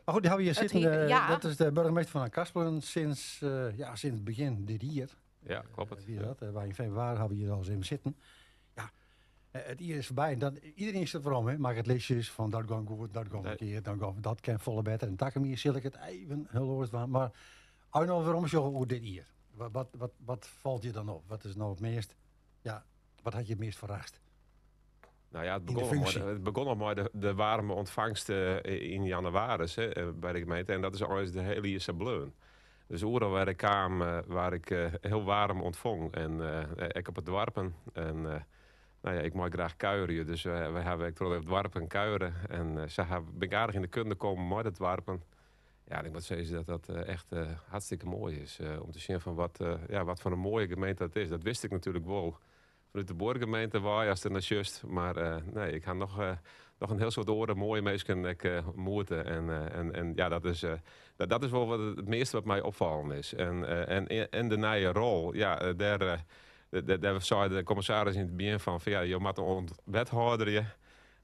Maar goed, die hebben we hier Het zitten. ja. Dat is de burgemeester van Achtkarspelen sinds, ja, sinds het begin dit jaar. Ja, klopt. Wie dat? Wij in februari hebben we hier al eens even zitten. Ja, het jaar is voorbij. En dan, iedereen zit erom, hè. Maak het listjes van dat gaat goed, dat gaat verkeerd, dan gaat dat kan volle beter. En takken hier zal ik het even heel oors van. Maar als je nou waarom zo hoe dit hier? Wat valt je dan op? Wat is nou het meest? Ja, wat had je het meest verrast? Nou ja, het In de begon al functie. maar, het begon al maar de warme ontvangst in januari, hè, bij de gemeente. En dat is al eens de hele jaar bleun. Dus overal waar ik kwam, waar ik heel warm ontvong. En ik op het dwarpen. En nou ja, ik mag graag kuieren. Dus wij hebben ik op het dwarpen kuieren. En ze hebben, ben ik aardig in de kunde komen met het dwarpen. Ja, en ik moet zeggen dat dat echt hartstikke mooi is. Om te zien van ja, wat voor een mooie gemeente dat is. Dat wist ik natuurlijk wel. Vanuit de boorgemeente waar als het nou juist. Maar nee, ik ga nog een heel soort oren mooie mensen ik moeten. En ja, dat is wel wat het meeste wat mij opvallen is. En de nieuwe rol, ja, daar zei de commissaris in het begin van ja, je moet een wethouder je.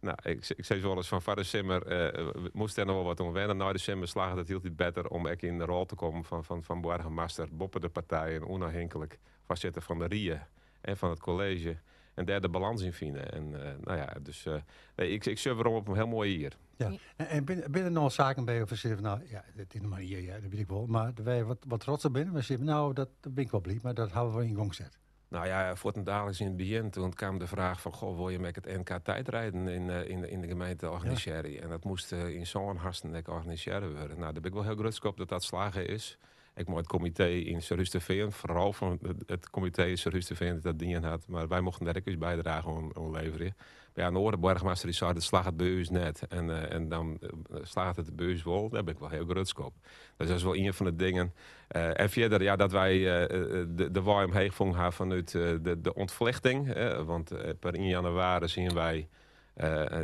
Nou, ik zei wel eens van vader Simmer moest er nog wel wat om wennen. Na de Simmer slagen dat hield het beter om ik in de rol te komen van burgemeester, boppen de partijen, onafhankelijk voorzitter van de RIE en van het college. En daar de balans in vinden. En nou ja, dus nee, ik surf erom op een heel mooi hier. Ja. En binnen nog zaken bij of ze nou, ja, het is nog maar hier, ja, dat weet ik wel. Maar wij wat trots op binnen, we zeggen, nou, dat ben ik wel blij, maar dat hebben we in gang gezet. Nou ja, voor het dagelijks in het begin, toen kwam de vraag van, goh, wil je met het NK tijdrijden in de gemeente organiseren? En dat moest in zo'n hartstikke organiseren worden. Nou, daar ben ik wel heel trots op dat dat slagen is. Ik moet het comité in Surhústerfean, vooral van het comité in Surhústerfean dat dat dien had. Maar wij mochten daar ook eens bijdrage aan leveren. Maar ja, een andere burgemeester die zei, dat slaagt het bij ons net. En dan slaagt het bij ons wel, daar ben ik wel heel trots op. Dus dat is wel een van de dingen. En verder, ja, dat wij de waai omheen vongen hebben vanuit de ontvlechting. Hè, want per 1 januari zien wij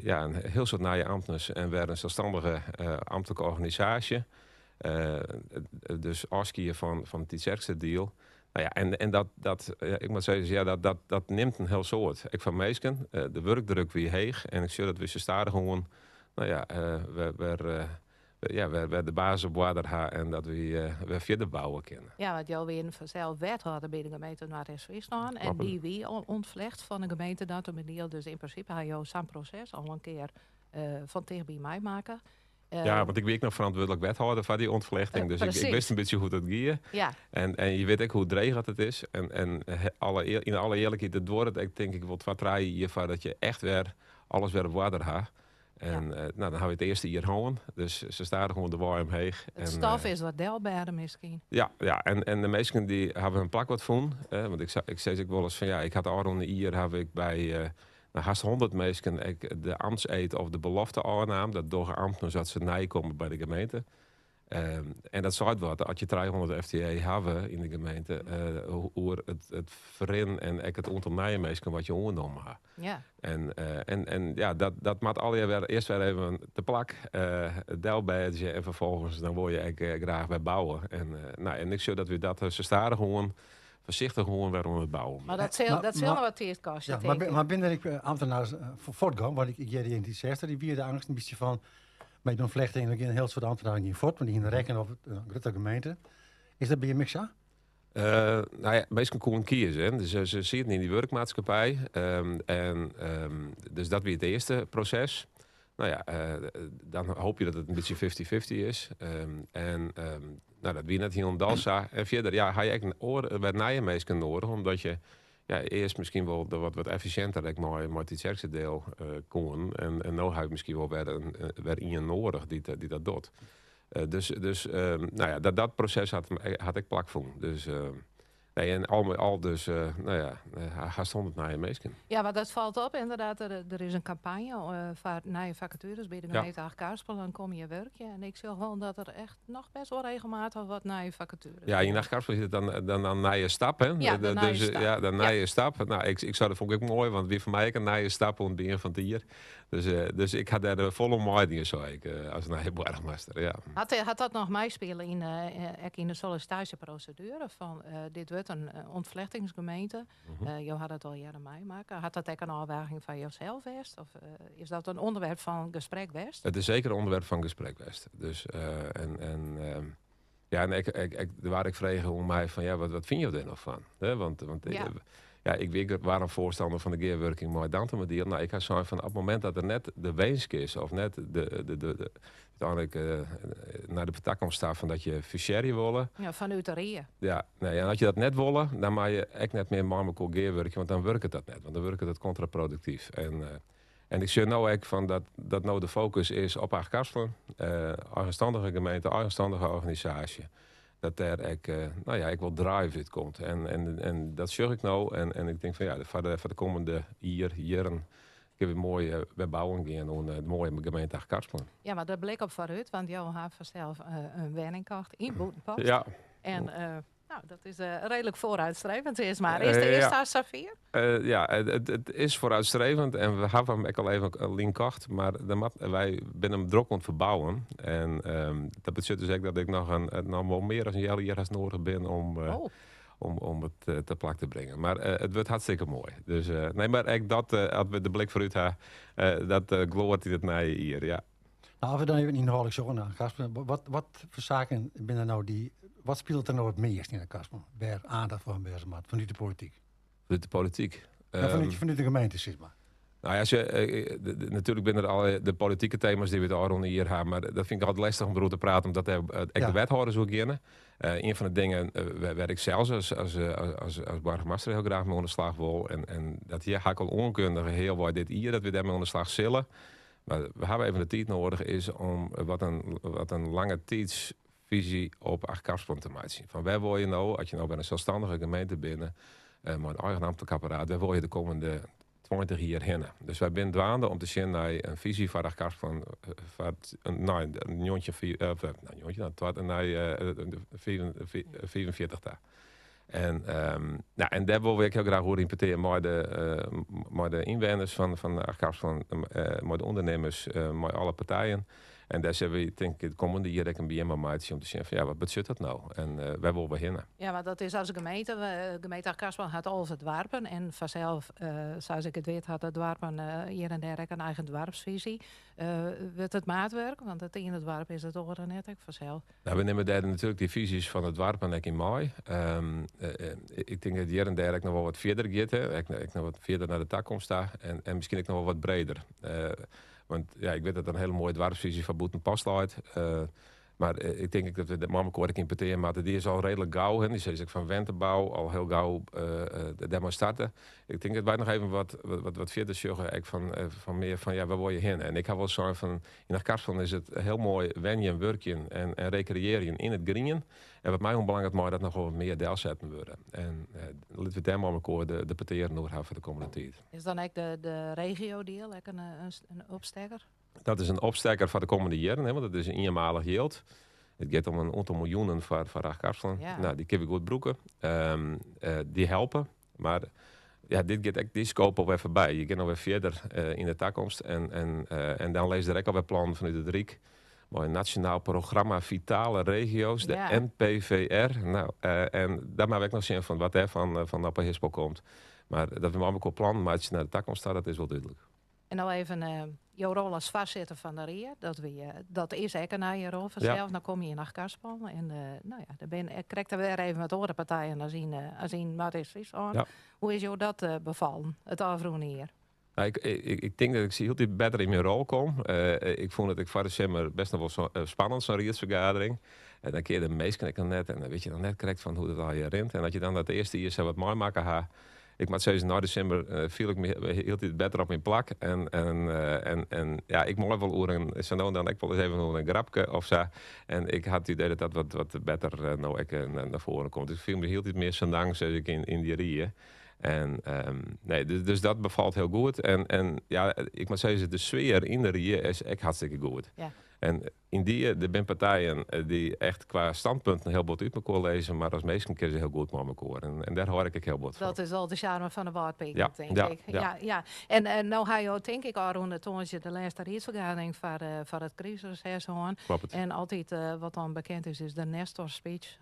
ja, een heel soort nieuwe ambtenaren en werden een zelfstandige ambtelijke organisatie. Dus afskiën van het sterkste deal. Nou ja, en dat, dat, ja, ik moet zeggen, ja, dat, dat, dat neemt een heel soort. Ik van Meesken, de werkdruk weer heeg. En ik zie dat we ze stadig gewoon, nou ja we, we we, ja, we, we de basis op water ha en dat we we verder bouwen kunnen. Ja, want jou weer vanzelf wethouder bij de gemeente Noord-West-Friesland. En die wie ontvlecht van de gemeente dat de manier. Dus in principe had jou zo'n proces al een keer van tegen bij mij maken. Ja, want ik weet nog verantwoordelijk wethouder van die ontvlechting. Dus ik wist een beetje hoe dat ging. En je weet ook hoe dreig dat het is. En in alle eerlijkheid, het wordt het, ik denk ik wel 2, 3 jaar van dat je echt weer alles weer op water had. En, nou, dan hebben we het eerste hier gewoon. Dus ze staan gewoon de waai omheen. Het staf is wat delbaarder misschien. Ja, ja, en de meesten die hebben een plak wat voen. Want ik zei ook wel eens van ja, ik had al rond hier heb ik bij nou, haast 100 mensen ik de ambtseed of de belofte aannam. Dat door ambtenaren zodat ze nijkomen bij de gemeente. En dat zou het wat, als je 300 FTE hebben in de gemeente, hoe het verin en ik het aantal nieuwe mensen wat je ondernomen hebt. En dat moet al je weer, eerst weer even te plak, delbadge en vervolgens dan word je ik graag bij bouwen. En ik zie dat we dat ze staan gewoon voorzichtig gewoon weer om het bouwen. Maar dat zal nog wat eerst kosten, denk ik. Maar binnen ik ambtenaars voortgang, want ik jij die in die 60, die wierde angst een beetje van met een vlechting en een heel soort ambtenaren die voort, want die in de rekken of het grote gemeente. Is dat bij je mixa? Nou ja, meestal koen kiezen, hè. Dus ze zitten in die werkmaatschappij. En dus dat weer het eerste proces. Nou ja, dan hoop je dat het een beetje 50-50 is. En dat wie net hier in Dalsa. En verder, ja, ga je echt een oor, bij Nijenmees nodig, omdat je, ja, eerst misschien wel de wat efficiënter, ik maar het sterkste deel kon. En nou heb ik misschien wel weer weer iemand nodig die dat doet. Dus nou ja, dat proces had ik plak voor. Dus nee, en al met al dus nou ja haast 100 naar je meesken. Ja, maar dat valt op inderdaad. Er is een campagne voor nieuwe vacatures bij de gemeente Achtkarspelen. Dan kom je werkje. En ik zie gewoon dat er echt nog best wel regelmatig wat nieuwe vacatures Ja, in zijn. Achtkarspelen zit het dan nieuwe stap, hè? Ja, de nieuwe stap. Ja, de nieuwe stap. Nou, ik zou dat vond ik ook mooi, want wie voor mij ook een nieuwe stap om het begin van het jaar. Dus ik had daar de volle mooi dingen, zei ik, als nieuwe burgemeester. Ja. Had dat nog meespelen ook in de sollicitatieprocedure van dit wordt wurdt in ûntflechtingsgemeente. Jo ha dat al earder meimakke. Hat dat ek in ôfwaging fan josels west? Of is dat in ûnderwerp fan gesprek west? It is seker in ûnderwerp fan gesprek west. Dus, en ja, en ek, der waard ek frege oan my fan, ja, wat fine jo dêr no fan? Want ja, ik wie waarm foarstanner fan de gearwurking mei Dantumadiel. No, ik ha sein fan op it momint dat der net de winsk is of net de úteinlik nei de takomst ta fan dat je fusearje wolle. Ja, fanút de rie. Ja, nee, en as je dat net wolle, dan meie je ek net mear mei mekoar gearwurkje, want dan wurket dat net, want dan wurket it kontraproduktyf. En ik sjoch no ek fan dat no de fokus is op Achtkarspelen, eigenstandige gemeente, eigenstandige organisaasje. Dat dêr ek, no ja, ek wol drive út komt. En dat sjoch ik no en ik tink fan ja, foar de kommende jier, jierren, kinne we moai wer bouwen gean oan de moaie gemeente Achtkarspelen. Ja, mar de blik op foarút, want jo ha fansels in wenning kocht yn Bûtenpost. Ja. En nou, dat is redelijk vooruitstrevend is, mar is dat safier? Ja, it is vooruitstrevend en we hawwe him ek al even lyn kocht, mar wy binne him drok oan it ferbouwen. En dat betsjut dus ek dat ik noch wol mear as in healjier hast noadich bin om it te plak te bringen. Mar it wurdt hartstikke moai. Dus nee, mar ek dat, as we de blik foarút ha, dat gloart yn it nije jier, ja. Nou, as we dan even ynhâldlik sjogge nei Achtkarspelen, wat foar saken binne der no dy, wat spilet der no it meast yn Achtkarspelen, wêr oandacht foar wêze moat fanút de polityk? Fanút de polityk? Ja, fanút de gemeente, sis mar. Nou ja, natuerlik binne der alle de politike tema's dy't we it ôfrûne jier ha, mar dat fyn ik altyd lestich om deroer te praten, omdat dêr ek de wethâlders oer geane. Ien fan de dingen wêr't ik sels as boargemaster hiel graach mei oan de slach wol, en dat hjir ha ik al oankundige healwei dit jier dat we dêrmei oan de slach sille, mar we hawwe even de tiid noadich, is om wat in lange tiidsfisy op Achtkarspelen te meitsjen. Fan wêr wol je no, as je no wer in selsstannige gemeente binne, mei in eigen amtlik apparaat, wêr wol je de kommende 20 jier hinne? Dus wy binne dwaande om te sjen nei in fisy foar Achtkarspelen foar nei njoggentjin, twa, nei 45 ta. En, nou, en dêr wolle we ek hiel graach oer yn petear mei de ynwenners fan Achtkarspelen, mei de ûndernimmers, mei alle partijen. En dêr sille we tink ik it kommende jier ek in beam mei meitsje om te sjen fan ja, wat betsjut dat no? En wêr wolle we hinne? Ja, mar dat is as gemeente. Gemeente Achtkarspelen hat 11 doarpen en fansels, sa as ik it wit, hat de doarpen hjir en dêr ek in eigen doarpsfisy. Wurdt it maatwurk? Want it iene doarp is it oare net ek fansels. Nou, we nimme dêr natuerlik dy fyzjes fan de doarpen ek yn mei. Ik tink dat hjir en dêr ek noch wol wat fierder giet. Hè. Ek noch wat fierder nei de takomst ta. En miskien ek noch wol wat breder. Want ja, ik wit dat der in hiele moaie doarpsfisy foar Bûtenpost leit. Mar ik tink ek dat we dêr mei mekoar ek yn petear moatte. Dy is al reedlik gau, hè. Dy sizze ek fan wentebou al hiel gau dêrmei starte. Ik tink dat wy noch even wat fierder sjogge, ek fan mear fan ja, wêr wolle je hinne? En ik ha wol sein fan yn Achtkarspelen is it hiel moai wenjen, wurkjen en rekreëarjen yn it grien. En wat my oanbelanget mei dat noch wol wat mear delsetten wurde. En litte we dêr mei mekoar de petearen oer ha foar de kommende tiid. Is dan ek de regiodeal ek in opstekker? Dat is in opstekker foar de kommende jierren, hè, want it is in ienmalich jild. It giet om in oantal miljoenen foar Achtkarspelen. Nou, dy kinne we goed brûke. Dy helpe. Mar ja, dit giet ek dy scope alwer foarby. Je gean alwer fierder yn de takomst. En dan lizze der ek alwer plannen fanút it Ryk. Mei in Nasjonaal Programma Vitale Regio's, de NPVR. Nou, en dêr moatte we ek noch sjen fan wat dêrfan fan op 'e hispel komt. Mar dat we mei mekoar plannen meitsje nei de takomst ta, dat is wol dúdlik. En no even jo rol as foarsitter fan de rie, dat is ek in nije rol fansels. Dan komme je yn Achtkarspelen en no ja, der binne krekt wer even wat oare partijen as yn Noardeast-Fryslân. Hoe is jo dat befallen, it ôfrûne jier? Nou, ik tink dat ik hieltyd better yn myn rol kom. Ik fûn it ek foar de simmer best noch wol sa spannend, sa'n riedsfergadering. En dan kenne je de minsken ek noch net en dan witte je noch net krekt fan hoe't it allegear rint. En as je dan dat earste jier sa wat meimakke ha, ik moat sizze, nei de simmer fiel ik my hieltyd better op myn plak. En ja, ik mei wol oer in, sa no en dan ek wol ris even oer in grapke of sa. En ik ha it idee dat dat wat better no ek nei foaren komt. Ik fiel my hieltyd mear senang, sis ik, yn dy rie. En nee, dus dat befalt hiel goed. En ja, ik moat sizze, de sfear yn de rie is ek hartstikke goed. En Yn dy, der binne partijen dy't echt kwa standpunten hiel bot út mekoar lizze, mar as minsken kinne se hiel goed mei mekoar. En dêr hâld ik ek hiel bot fan. Dat is al de sjarme fan de Wâldpyk, tink ik. Ja. En no ha jo tink ik ôfrûne tongersdei de lêste riedsfergadering foar it krystreses hân. Kloppet. En altyd wat dan bekend is, is de Nestor speech.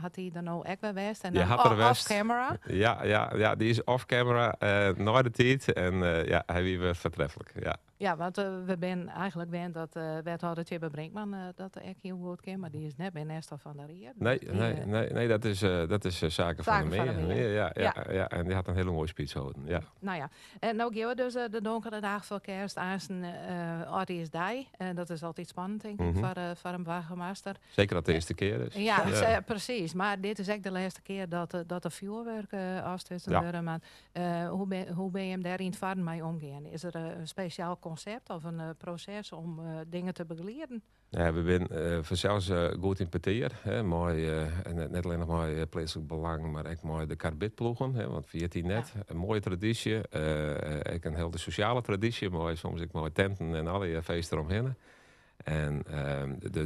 Hat dy der no ek wer west? En dan off camera? Ja, dy is off camera nei de tiid. En ja, hy wie wer foartreflik. Ja. Ja, want we binne eigentlik wend dat wethâlder Tjibbe Brinkman dat ek hiel goed kin, mar dy is net mear Nestor fan de Rie. Nee, dat is Sake van der Meer. Ja, en dy hat in hiele moaie speech holden. Ja. Nou ja, en no gean we dus de donkere dagen foar kerst aansten âldjiersdei. En dat is altyd spannend, tink ik, foar in boargemaster. Seker as it de earste kear is. Ja, presys. Mar dit is ek de lêste kear dat der fjoerwurk ôfstutsen wurde moat. Hoe binne jim dêr yn it foar mei omgean? Is der in spesjaal konsept of in proses om dingen te begelieden? Ja, we binne fansels goed yn petear, hè, mei, net allinnich mei pleatslik belang, mar ek mei de karbidploegen, hè, want ferjit dy net. In moaie tradysje, ek in hiele sosjale tradysje, mei soms ek mei tenten en allegear feest deromhinne. En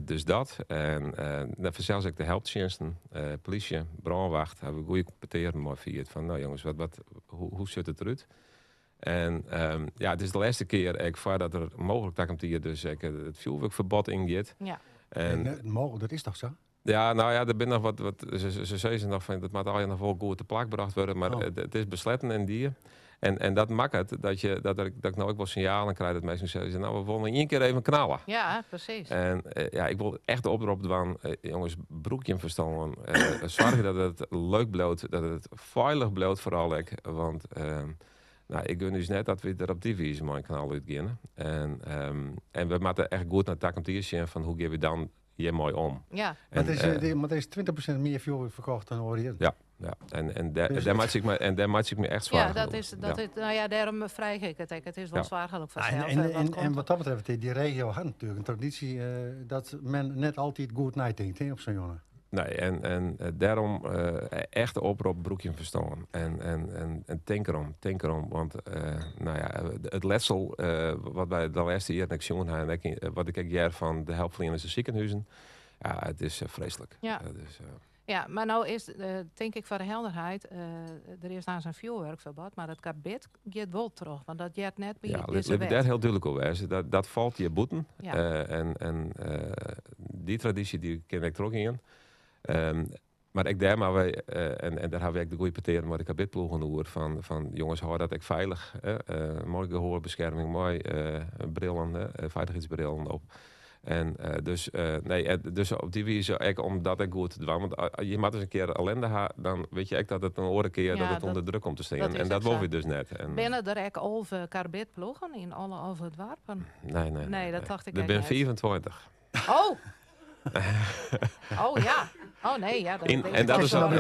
dus dat. En fansels ek de helptsjinsten, polysje, brânwacht, hawwe we goede petearen mei fierd. Fan no jonges, hoe sjocht it derút? En ja, it is de lêste kear ek foardat der mooglik takom jier dus ek it fjoerwurkferbod yngiet. En mooglik, dat is toch sa? Ja, nou ja, der binne noch wat, se sizze noch fan dat moat allegear noch wol goed te plak brocht wurde, mar it is besletten en die. En dat makket dat ik no ek wol sinjalen krij dat minsken sizze, nou we wolle ien kear even knalle. Ja, presys. En ja, ik wol echt de oprop dwaan, jonges, brûk jim ferstân. Soargje dat it leuk bliuwt, dat it feilich bliuwt foaral ek, want nou, ik gun ús net dat we der op dy wize mei in knal útgeane. En we moatte echt goed nei takom jier sjen fan hoe gean we dan hjirmei om. En, mar der is 20% mear fjoerwurk ferkocht dan oare jierren. Ja, ja. En dêr meitsje ik my echt soargen Ja, dat is, dat is, nou ja, dêrom freegje ik it ek. It is wol soarchlik fansels. En wat dat betreft, dy regio hat natuerlik in traditie dat men net altyd goed neitinkt, hè, op sa'n jûn. Nee, en dêrom echt de oprop, brûk jim ferstân. En tink erom, tink erom. Want nou ja, it letsel wat wy de lêste jierren ek sjoen ha en ek wat ik ek hear fan de helpferlieners de sikehûzen, ja, it is freeslik. Dat is, Ja, mar no is, tink ik foar de helderheid, der is aanst in fjoerwurkferbod, mar it karbid giet wol troch, want dat heart net by Ja, dizze lit ik wet. dêr hiel dúdlik oer wêze. Dat falt hjir bûten. En dy tradysje dy kin ek trochgean. Mar ek dêr moatte wy, en dêr hawwe wy ek de goede petearen mei de karbidploegen oer, fan jonges, hâld dat ek feilich. Hè? Mei gehoarbeskerming, mei brillen, hè? Feilichheidsbrillen op. En dus, nee, dus op dy wize ek om dat ek goed te dwaan. Want je moatte ris in kear ellinde ha, dan wit je ek dat it in oare kear dat it ûnder druk komt te stean. En dat wolle wy dus net. En Binne der ek 11 karbidploegen yn alle 11 doarpen? Nee, nee, Nee, dat tocht ik Der ek binne net. 25. Oh! Oh ja. Oh nee, ja. Dat En dat is al,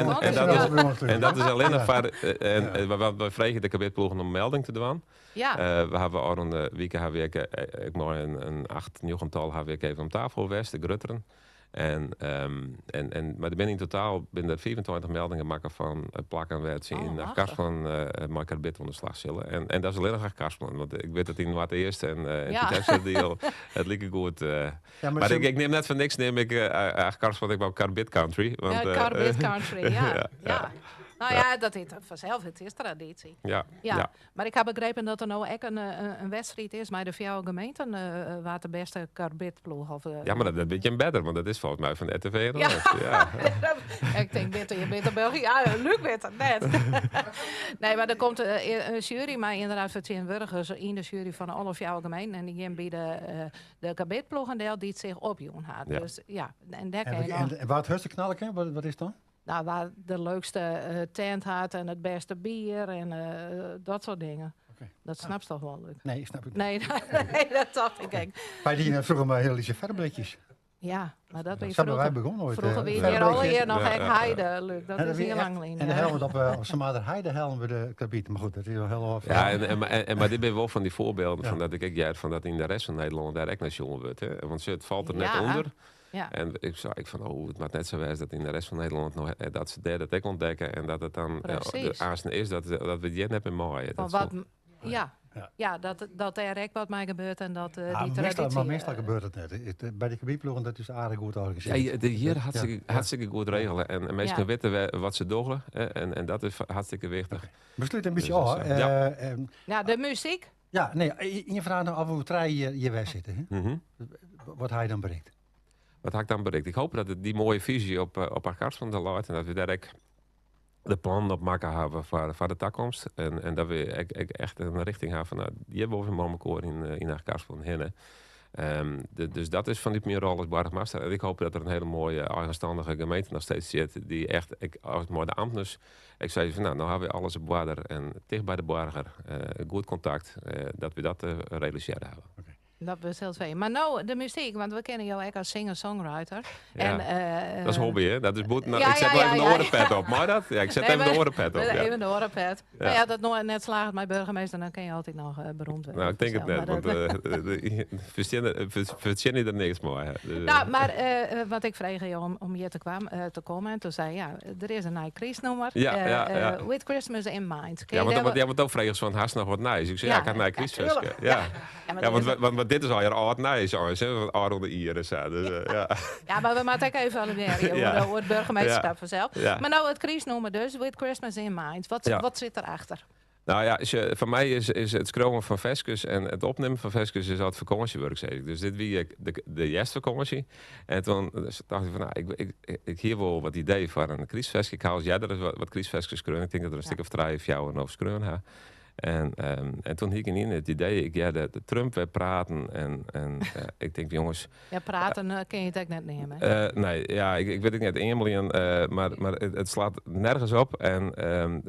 en dat is allinnich foar, en want wy freegje de karbidploegen om melding te dwaan. We hawwe ôfrûne wike hawwe we ek mei in acht, njoggental hawwe we ek even om tafel west, de grutteren. Mar der binne yn totaal binne der 25 meldingen makke fan plakken wêr't se yn Achtkarspelen mei karbid oan de slach sille. En dat is allinnich Achtkarspelen, want ik wit dat yn Noardeast en yn Tytsjerksteradiel it likegoed. Mar ik nim net foar niks nim ik Achtkarspelen ek wol karbid country. Want, Ja, karbid country, ja. Nou ja, dat is fansels, it is traditie. Mar ik ha begrepen dat der no ek in wedstriid is mei de fjouwer gemeenten wa't de bêste karbidploech of Ja, mar dat wit jim better, want dat is folgens my fan de RTV NOS. Ja. Ik tink, witte je better België? Ja, Luc wit it net. Nee, mar der komt in sjuery mei ynderdaad fertsjintwurdigers yn de sjuery fan alle fjouwer gemeenten en dy gean by de karbidploegen del dy't sich opjûn hat. Dus ja, en dêr kin je noch En wa't it hurdste knalle kin, wat is dan? Nou, wa de leukste tent hat en it bêste bier en dat soart dingen. Dat snapst toch wol, Luc? Nee, snap ik net. Nee, nee, dat tocht ik ek. Wy dienen froeger mei hiel lytse ferveblikjes. Ja, mar dat wie Sa binne wy froeger. begûn oait. Froeger wie hjir allegear noch ek heide, Luc. Dat is hiel lang lyn. En dan hellen we op Sumarder hellen we de karbid. Mar goed, dat is al hiel âld. Ja, mar dit binne wol fan dy foarbylden fan dat ik ek hear fan dat yn de rest fan Nederlân dêr ek nei sjoen wurdt. Hè. Want it falt der net ûnder. En ik sei ek fan, oh, it moat net sa wêze dat yn de rest fan Nederlân noch, dat se dêr dat ek ûntdekke en dat it dan de aansten is dat we it hjir net mear meie. Fan Dat wat soe ja. Ja, dat dêr ek wat mei gebeurt en dat Ja, dy meastal, traditie... mar meastal gebeurt it net. By de karbiedploegen, dat is aardich goed organisearre. Ja, hjir hartstikke goed regele. En minsken witte wat se dogge. Hè, en dat is hartstikke wichtich. We slute in bytsje Dus, ôf. Ja. Ja, de muzyk. Ja, nee, ien fraach noch, as we oer 3 jier hjir wer sitte, hè? Wat ha je dan berikt? Wat ha ik dan berikt? Ik hoop dat it dy moaie fyzje op Achtkarspelen der leit en dat we dêr ek de plannen op makke hawwe foar de takomst. En dat we ek echt in rjochting hawwe fan, no, hjir wolle we mei mekoar yn Achtkarspelen hinne. Dus dat is fanút myn rol as boargemaster. En ik hoop dat der in hiele moaie eigenstandige gemeente noch steeds sit, dy't echt, ek, as mei de amtners, ik sei fan, no, no hawwe we alles op oarder en ticht by de boarger, goed kontakt, dat we dat realisearre hawwe. Dat we zelfs weten. Mar no, de muzyk, want we kenne jo ek as singer-songwriter. Ja. En, Dat is hobby, hè? Dat is boet. Nou, Ja, ik set ja, wel even ja, de ja. oare pet op. Mei dat? Ja, ik set Nee, even de maar oare pet op. Ja. Even de oare pet. Ja. Nou ja, dat noch net slagget mei boargemaster, dan kinne je altyd noch beroemd wurde. Nou, ik tink it Mar net, want, dat fertsjinje der niks mei, hè. Dus, Nou, mar, wat ik frege jo om hjir te kommen, en toen sei ja, der is in nij krystnûmer. Ja, ja, ja. With Christmas in Mind. Kin Ja, je daar want jij wordt ook vragen van, hast noch wat nijs? Ik zei, ja, Ja, ik had een nij ja, krystferske. tuurlijk. Ja. Ja, maar Ja, dat is want dit is al je âld nijs, jongens, hè? Want âld onder ieren, zo. Dus, ja. Ja, mar we moatte ek evaluearje oer het burgemeesterschap fansels. Mar no it krystnûmer dus, With Christmas in Mind. Wat sit derachter? Nou ja, foar my is it skriuwen fan ferskes en it opnimmen fan ferskes is altyd fakânsjewurk, sei ik. Dus dit wie de hjerstfakânsje. En toen tocht ik fan, nou, ik hie wol wat ideeën foar in krystferske. Ik ha al earder wat krystferskes skreaun. Ik tink dat der in stik of 3, 4 noch skreaun ha. En toen hie ik yn it idee, ik hearde de Trump wer praten en ik tink, jonges... Ja, praten, kin je it ek net neame, hè? Nee, ja, ik wit ek net, eameljen, mar it slacht nergens op. En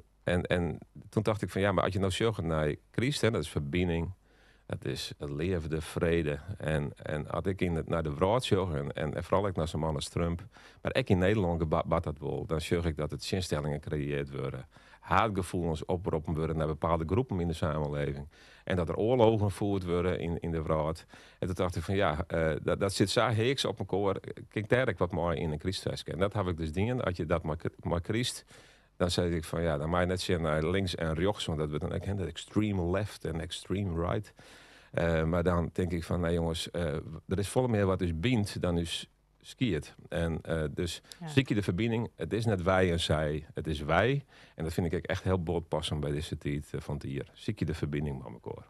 toen tocht ik fan, ja, mar as je no sjogge nei kryst, hè, dat is ferbining, dat is leafde, frede. En as ik nei de wrâld sjoch, en foaral ek nei sa'n man as Trump, mar ek yn Nederlân bart dat wol, dan sjoch ik dat der tsjinstellingen kreëarre wurde, haatgefoelens oproppen wurde nei bepaalde groepen yn de samenleving. En dat der oarloggen fierd wurde yn de wrâld. En toen tocht ik fan, ja, dat sit sa heaks op mekoar, kin ik dêr ek wat mei yn in krystferske. En dat ha ik dus dien. As je dat mei kryst, dan sei ik fan, ja, dan mei je net sjen nei links en rjochts, want dat wurdt dan ek, hè, dat extreme left en extreme right. Mar dan tink ik fan, nee jonges, der is folle mear wat ús bynt dan ús skiedt. En dus sykje de ferbining. It is net wy en sy, it is wy. En dat fyn ik ek echt hiel bot passen by dizze tiid fan it jier. Sykje de ferbining mei mekoar.